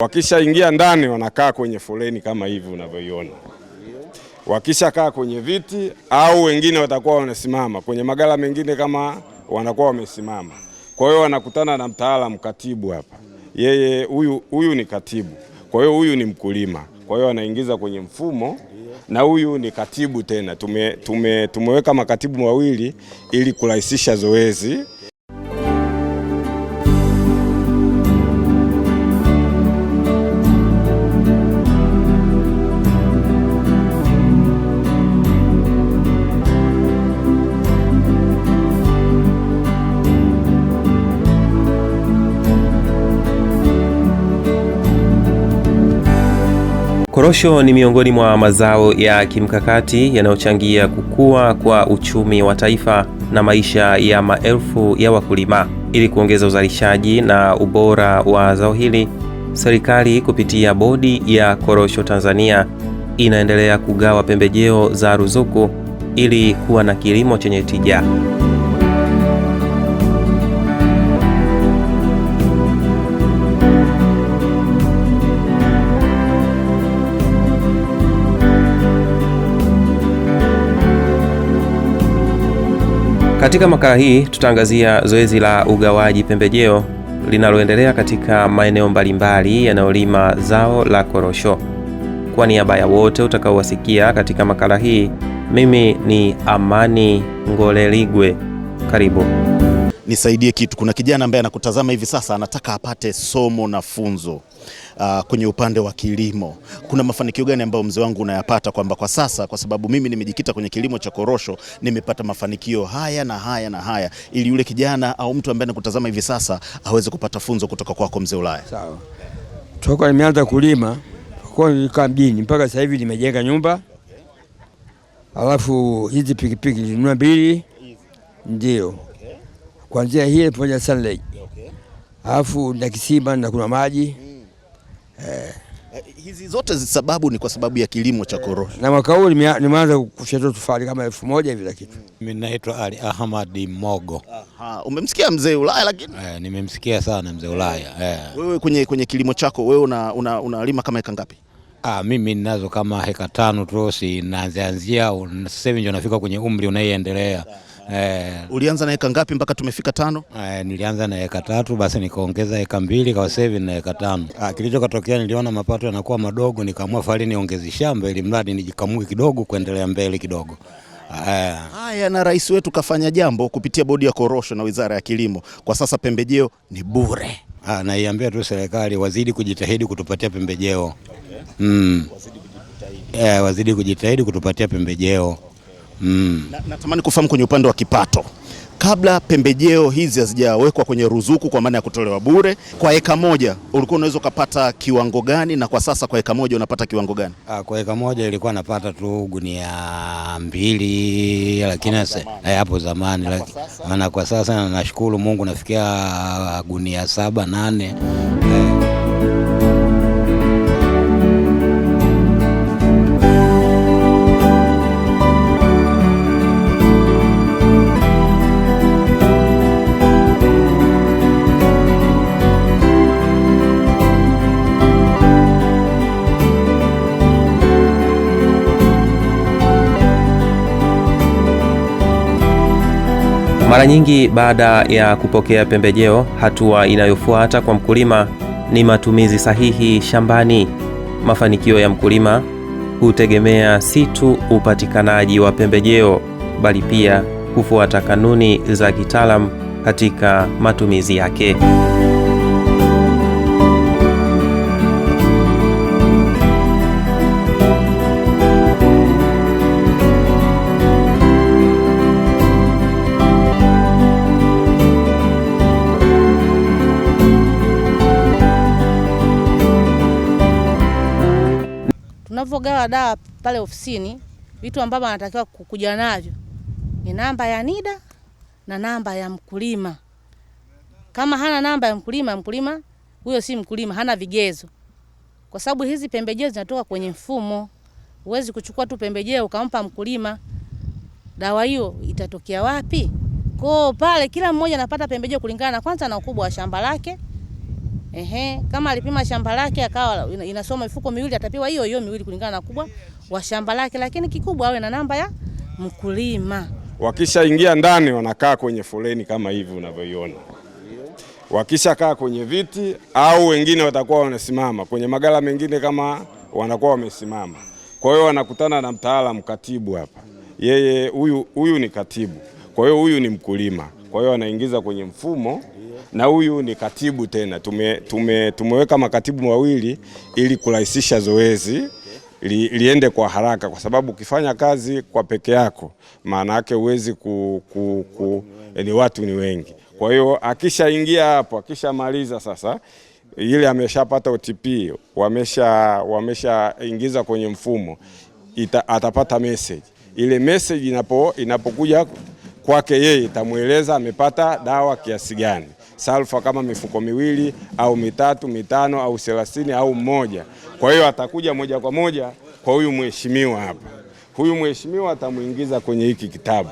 Wakishaingia ndani wanakaa kwenye foleni kama hivi unavyoiona. Wakishakaa kwenye viti au wengine watakuwa wanasimama kwenye magala mengine kama wanakuwa wamesimama. Kwa hiyo wanakutana na mtaalamu katibu hapa. Yeye huyu ni katibu. Kwa hiyo huyu ni mkulima. Kwa hiyo anaingiza kwenye mfumo na huyu ni katibu tena. Tumeweka makatibu wawili ili kurahisisha zoezi. Korosho ni miongoni mwa mazao ya kimkakati yanayochangia kukua kwa uchumi wa taifa na maisha ya maelfu ya wakulima. Ili kuongeza uzalishaji na ubora wa zao hili, serikali kupitia Bodi ya Korosho Tanzania inaendelea kugawa pembejeo za ruzuku ili kuwa na kilimo chenye tija. Katika makala hii tutaangazia zoezi la ugawaji pembejeo linaloendelea katika maeneo mbalimbali yanayolima zao la korosho. Kwa niaba ya wote utakaowasikia katika makala hii, mimi ni Amani Ngoleligwe. Karibu. Nisaidie kitu. Kuna kijana ambaye anakutazama hivi sasa anataka apate somo na funzo kwenye upande wa kilimo. Kuna mafanikio gani ambayo mzee wangu unayapata kwamba kwa sasa, kwa sababu mimi nimejikita kwenye kilimo cha korosho, nimepata mafanikio haya na haya na haya, ili yule kijana au mtu ambaye anakutazama hivi sasa aweze kupata funzo kutoka kwako mzee Ulaya? Sawa. Toka nimeanza kulima, kwa nilikaa mjini mpaka sasa hivi nimejenga nyumba. Alafu hizi pikipiki nilinunua mbili. Ndio. Kuanzia hii pamoja Sunlight. Alafu na kisima na kuna maji. Hizi zote sababu ni kwa sababu ya kilimo cha korosho. Na mwaka huu nimeanza kufyatua tofali kama 1000 hivi la kitu. Mimi naitwa Ali Ahmad Mogo. Aha, umemsikia mzee Ulaya lakini? Nimemsikia sana mzee Ulaya. Wewe kwenye kilimo chako wewe unalima kama eka ngapi? Mimi ninazo kama heka 5 tu, si naanzia sasa hivi ndio nafika kwenye umri unaoendelea. Ulianza na eka ngapi mpaka tumefika 5? Nilianza na eka 3, basi nikaongeza eka 2 kwa sasa hivi na eka 5. Kilichotokea niliona mapato yanakuwa madogo, nikaamua fali niongeze shamba ili mradi nijikamue kidogo kuendelea mbele kidogo. Haya, na rais wetu kafanya jambo kupitia Bodi ya Korosho na Wizara ya Kilimo. Kwa sasa pembejeo ni bure. Naiambia tu serikali wazidi kujitahidi kutupatia pembejeo. Wazidi kujitahidi kutupatia pembejeo. Natamani kufahamu kwenye upande wa kipato, kabla pembejeo hizi hazijawekwa kwenye ruzuku kwa maana ya kutolewa bure, kwa eka moja ulikuwa unaweza kupata kiwango gani, na kwa sasa kwa eka moja unapata hapo gani? Kwa eka moja ilikuwa napata tu gunia 2, lakini hapo zamani, na kwa sasa nashukuru Mungu nafikia gunia 7 8. Mara nyingi baada ya kupokea pembejeo, hatua inayofuata kwa mkulima ni matumizi sahihi shambani. Mafanikio ya mkulima hutegemea si tu upatikanaji wa pembejeo, bali pia kufuata kanuni za kitaalamu katika matumizi yake. Tunavyogawa dawa pale ofisini, vitu ambavyo anatakiwa kuja navyo ni namba ya NIDA na namba ya mkulima. Kama hana namba ya mkulima, mkulima huyo si mkulima, hana vigezo. Kwa sababu hizi pembejeo zinatoka kwenye mfumo. Huwezi kuchukua tu pembejeo ukampa mkulima, dawa hiyo itatokea wapi? Kwa pale kila mmoja anapata pembejeo kulingana na kwanza na ukubwa wa shamba lake, Ehe, kama alipima shamba lake akawa inasoma mifuko miwili, atapewa hiyo hiyo miwili kulingana na ukubwa wa shamba lake, lakini kikubwa awe na namba ya mkulima. Wakishaingia ndani wanakaa kwenye foleni kama hivi unavyoiona. Wakishakaa kwenye viti au wengine watakuwa wanasimama kwenye magala mengine kama wanakuwa wamesimama. Kwa hiyo wanakutana na mtaalamu katibu hapa. Yeye huyu ni katibu. Kwa hiyo huyu ni mkulima. Kwa hiyo anaingiza kwenye mfumo na huyu ni katibu tena. Tumeweka makatibu wawili ili kurahisisha zoezi liende kwa haraka, kwa sababu ukifanya kazi kwa peke yako maana yake huwezi ni watu ni wengi. Kwa hiyo akishaingia hapo, akishamaliza sasa ile ameshapata OTP, wameshaingiza kwenye mfumo, atapata message. Ile message inapokuja kwake yeye itamueleza amepata dawa kiasi gani, sulfa kama mifuko miwili au mitatu, mitano au 30 au mmoja. Kwa hiyo atakuja moja kwa moja kwa huyu mheshimiwa hapa. Huyu mheshimiwa atamuingiza kwenye hiki kitabu.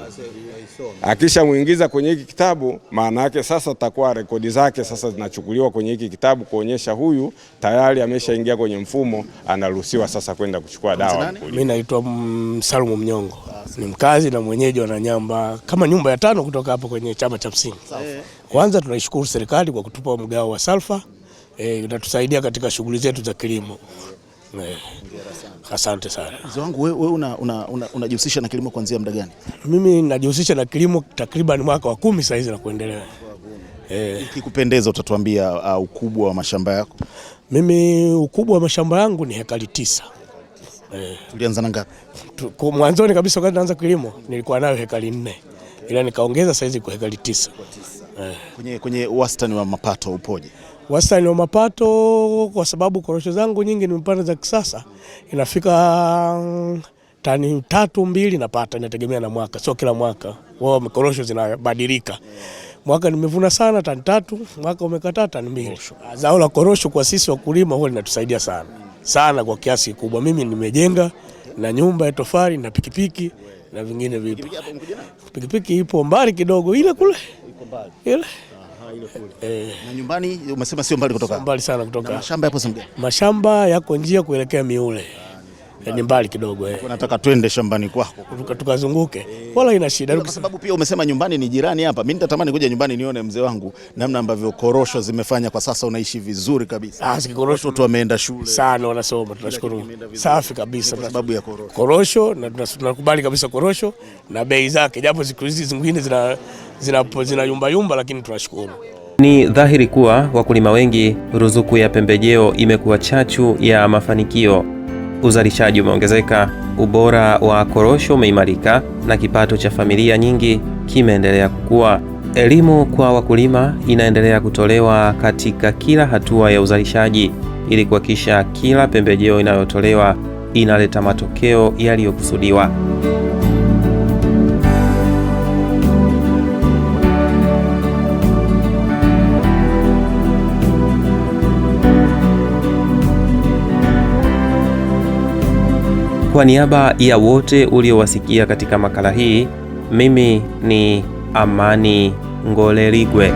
Akishamuingiza kwenye hiki kitabu, maana yake sasa takuwa rekodi zake sasa zinachukuliwa kwenye hiki kitabu kuonyesha huyu tayari ameshaingia kwenye mfumo, anaruhusiwa sasa kwenda kuchukua dawa. Mimi naitwa Salumu Mnyongo. Ni mkazi na mwenyeji wa Nanyamba, kama nyumba ya 5 kutoka hapo kwenye chama cha msingi. Kwanza tunaishukuru serikali kwa kutupa mgao wa salfa, inatusaidia katika shughuli zetu za kilimo. Asante sana. Mzee wangu, wewe unajihusisha na kilimo kuanzia muda gani? Mimi najihusisha na kilimo takriban mwaka wa 10 sasa hizi na kuendelea. Ikikupendeza utatuambia ukubwa wa mashamba yako? Mimi ukubwa wa mashamba yangu ni hekari 9. Tulianza na ngapi? Mwanzoni kabisa wakati naanza kilimo nilikuwa nayo hekari 4. Ila nikaongeza sasa hizi kwa hekari 9. Kwenye wastani wa mapato upoje? Wastani wa mapato, kwa sababu korosho zangu nyingi nimepanda za kisasa, inafika tani 3 2 napata, inategemea na mwaka, sio kila mwaka. Wao korosho zinabadilika. Mwaka nimevuna sana tani 3, mwaka umekataa tani 2. Zao la korosho kwa sisi wakulima huwa linatusaidia sana. Sana kwa kiasi kikubwa. Mimi nimejenga na nyumba ya tofali na pikipiki na vingine vipo. Pikipiki ipo mbali kidogo, ile kule. Iko mbali. Ile. Ile kule. Na nyumbani umesema sio mbali kutoka? Mbali sana kutoka. Na mashamba yapo sehemu gani? Mashamba yako njia kuelekea Miule. Ni mbali kidogo. Nataka twende shambani kwako tukazunguke. Wala ina shida. Kwa sababu pia umesema nyumbani ni jirani hapa. Mimi nitatamani kuja nyumbani nione mzee wangu namna ambavyo korosho zimefanya kwa sasa, unaishi vizuri kabisa. Korosho watu wameenda shule. Sana wanasoma, tunashukuru. Safi kabisa kwa sababu ya korosho. Korosho na tunakubali kabisa korosho na bei zake, japo siku hizi zingine zina yumba yumba, lakini tunashukuru. Ni dhahiri kuwa wakulima wengi, ruzuku ya pembejeo imekuwa chachu ya mafanikio. Uzalishaji umeongezeka, ubora wa korosho umeimarika na kipato cha familia nyingi kimeendelea kukua. Elimu kwa wakulima inaendelea kutolewa katika kila hatua ya uzalishaji ili kuhakikisha kila pembejeo inayotolewa inaleta matokeo yaliyokusudiwa. Kwa niaba ya wote uliowasikia katika makala hii, mimi ni Amani Ngoleligwe.